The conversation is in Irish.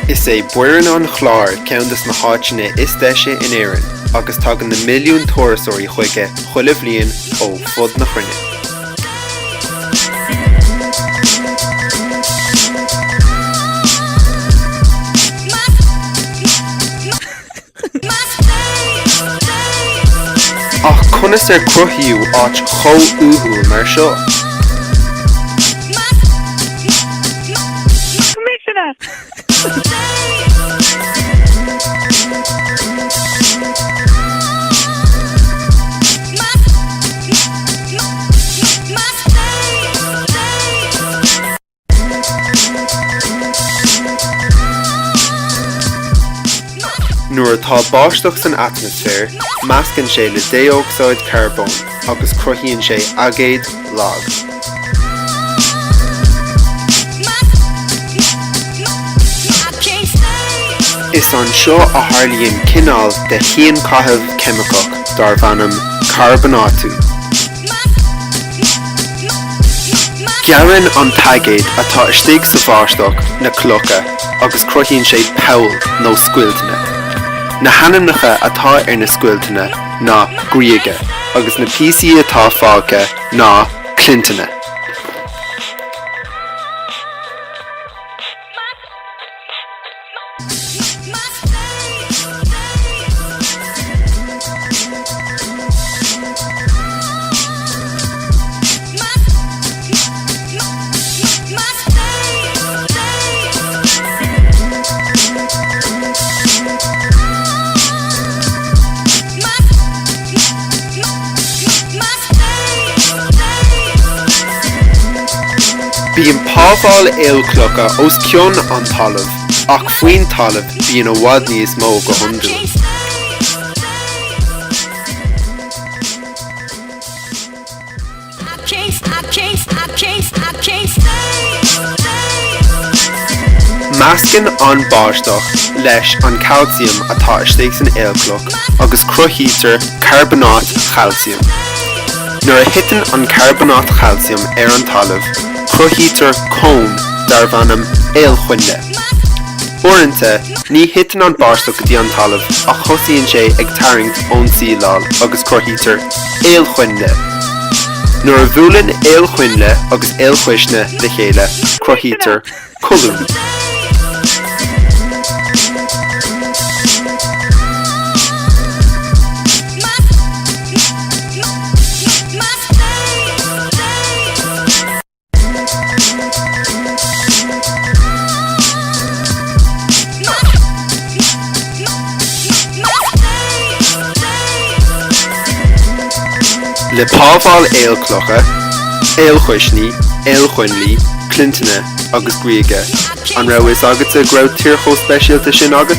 Is é Boireann an Chláir ceann de na háiteanna is deise in Éirinn agus tagann na milliúin turasóirí chuige chuile bhliain ó fud na cruinne. Ach conas ar cruthaíodh áit chomh uathúil mar seo? Nuair atá báisteach san atmaisféar, meascann sé le dé-ocsaíd charbóin agus cruthaíonn sé aigéad lag. Is anseo a tharlaíonn cineál de shíonchaitheamh ceimiceach darb ainm carbónátú. Gearrann an t-aigéad atá istigh sa bháisteach na clocha agus cruthaíonn sé poill nó scoilteanna. Na hainmneacha atá ar na scoilteanna ná gríoga agus na píosaí atá fágtha ná clinteanna. Bíonn pábháil aolchloiche os cionn an talaimh ach faoin talamh bíonn i bhfad níos mó go hiondúil. Meascann an báisteach leis an calciam atá istigh san aolchloch agus cruthaítear carbónáit chailciam. Nuair a thiteann an carbónáit chailciam ar an talamh, cruthaítear cón darb ainm aolchoinnle. Uaireanta, ní thiteann an báisteach go dtí an talamh ach thosaíonn sé ag tarraingt ón tsíleáil agus cruthaítear aolchoinnle. Nuair a bhuaileann aolchoinnle agus aolchuisne le chéile, cruthaítear colún. Le pábháil aolchloiche, aolchuisní, aolchoinnlí, clinteanna agus gríoga, an raibh fhios agatsa go raibh tír chomh speisialta sin agat?